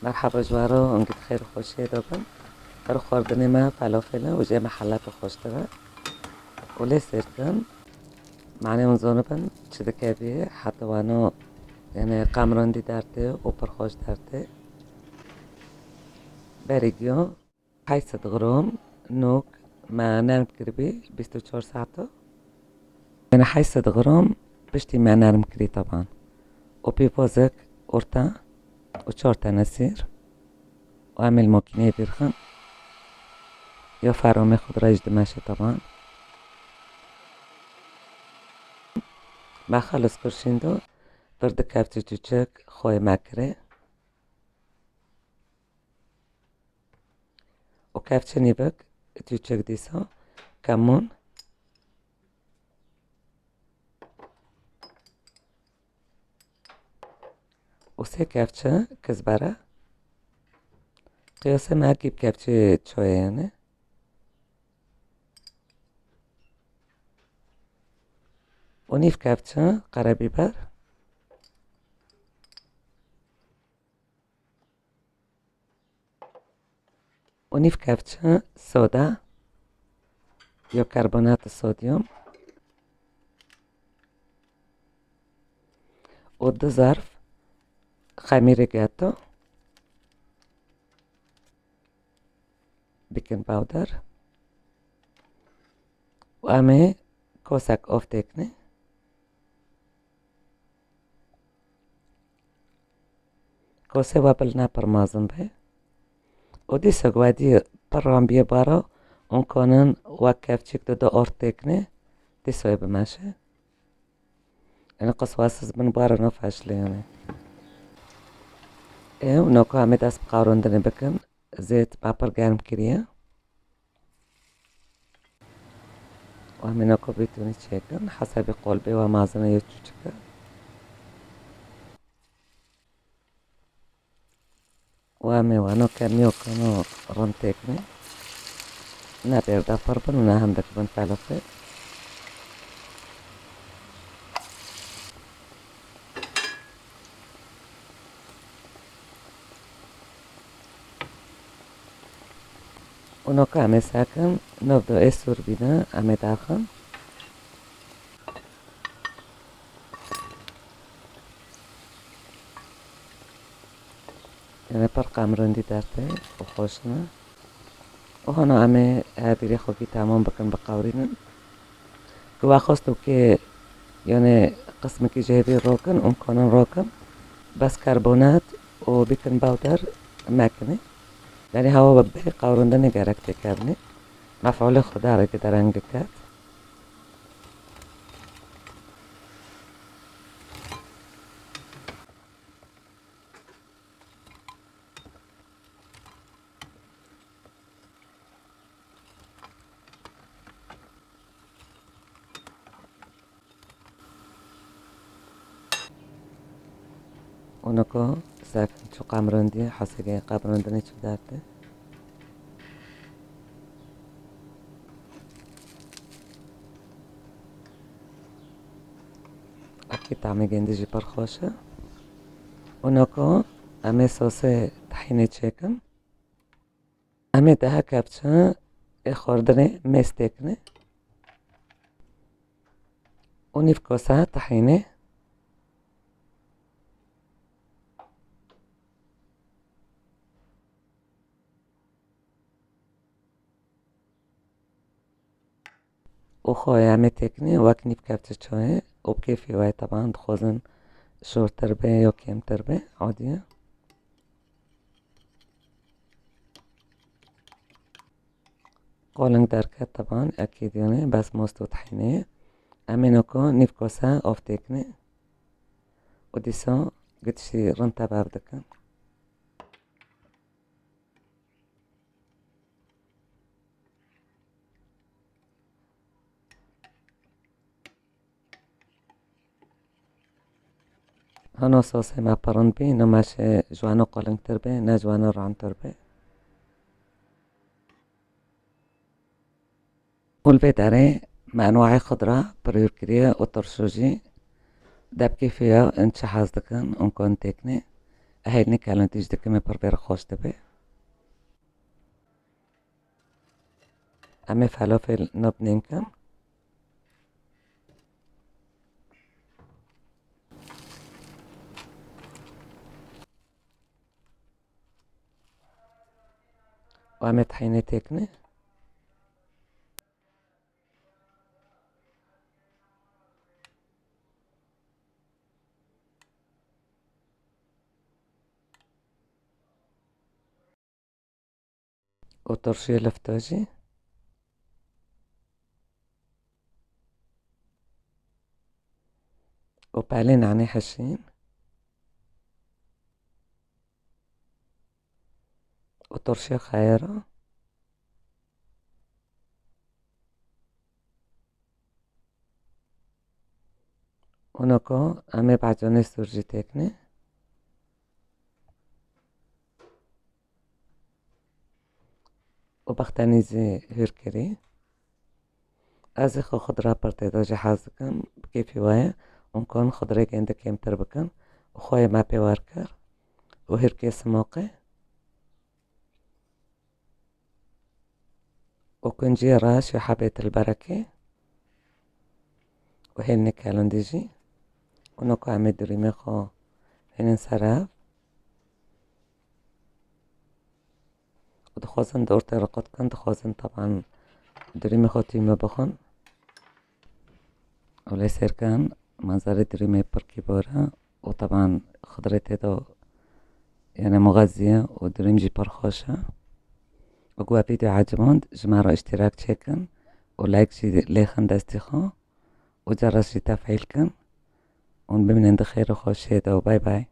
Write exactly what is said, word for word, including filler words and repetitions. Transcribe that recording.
Merhaba ji we re, hûn gît xêr û xweşiyê de bin. Her xwardinê me felafel e û jê me helef xweştir e. Û lê sêr kin. Mane hûn zonibin çi dikevî, heta wano, yani, qamrandî dertê û pir xweş dertê. Berî giyo. Heşt sed gram nok me nerm kiribî bîst û çar saet. Yani heşt sed gram piştî me nerm kirî taban. Û pîvozek orta û çar tane sîr. Û em ê li makîneyê vîrxin. Ya feromê xwe dirêj dimeşe taban. Me xelis kir şîndo. Vir di kevçî çûçik xwe me kirê. Û kevçe nîvik çûçik dîsa kemûn. Û sê kevçe kizbere. Qiyasê me hekî bi kevçê çayê yani. Û nîv kevçe qerebîber. Û nîv kevçe soda ya karbonat sodyum û du zarf xemîrê gato, baking powder û em ê kosek ov têkine. Kosê we bil ne pir mezin be. Û dîsa ku we dî pir ranbiyê bara, hûn kanin wek kevçîk di du ort têkine, dîsa wê bimeşe. Yanî qiswesiz bin bara nafeşlê yanî. Ê, û noko em ê dest bi qawrandinê bikin. Zêt me pir germ kiriye. Û em ê noko bîtûnî çêkin. Hesabî qolbê we mezin e ya çûçik e. Û em ê wano kemiyo kano rind têkine. Ne bêrde pir bin û ne hindik bin felafel. Û noka em ê sekin, navdo ê sûr bîne, em ê daxin. Yanî pir qamrindî derte û xweş ne. Û hana em ê her bîrê xwe kî temam bikin, biqewrînin. Ku we xwest û kê, yanî qismekî ji hêvî rokin û konin rokin, bes karbonat û baking powder mekinê. Yanî hewa we bê qewrindinê gerek têkevnê. Mefûlê xwe dareke dereng diket. Û niko sekin çû qamrindî, hesîgê qamrindinê çû derdê. Akî tamê gêndî jî pir xweş e. Û noko em ê sosê tehînê çêkin. Em ê dehe kevçe ê xwardinê mêz têkine û nîv kosa tehînê. Û xwe em ê têkinê wek nîv kevçe çayê û bi kêfê we ye, teban dixwazin şortir be ya kêmtir be, adî ye. Qoling derket teban, ekîd yanî bes most û tehînê ye. Em ê noko nîv kose av têkinê û dîsa gitişî rind tebev dikin. Hano sosê me pirind bî, no meşê ji wano qulingtir bê, ne ji wano rantir bê. Û li vê derê me enwayê xudra pirûr kiriye û tirşû jî depkî fiya in çi hez dikin ûn kon têknê. Hêlînê kelon tîj dikim ê pir vê re xweş dibe. Em ê felafel nab nêm kin. Û em ê tehînê têkine. Û turşiyê lifta jî. Û pelê nanê hişîn. Û turşiya xeyara. Û noko em ê becanê sûr jî têkine. Û bextenî zî hûr kirî. Ez ê xwe xudra pir tê de jî hez dikim, bi kêfî we ye. Hûn kan xudrê gêndî kêmtir bikin û xwe yê me pê wer kir û hûrkê simoqê. Û kunciyê reş û hebê tilberekê û hêlînê kelindî jî. Û noko em ê durîmê xwe hênin ser ev. Û dixwazin di ortê re qut kin, dixwazin teban durîmê xwe tîme bixwin. Û lê sêr kin, manzarê durîmê pir kîbor e û teban xudrê tê de, yani, muxezî ye û durîm jî pir xweş e. Û ku we vîdeo eciband, ji me re îştîrak çêkin û like jî lêxin destî xwe û caras jî tefîl kin. Hûn bimînin di xêr û xweşiyê de û bay bay.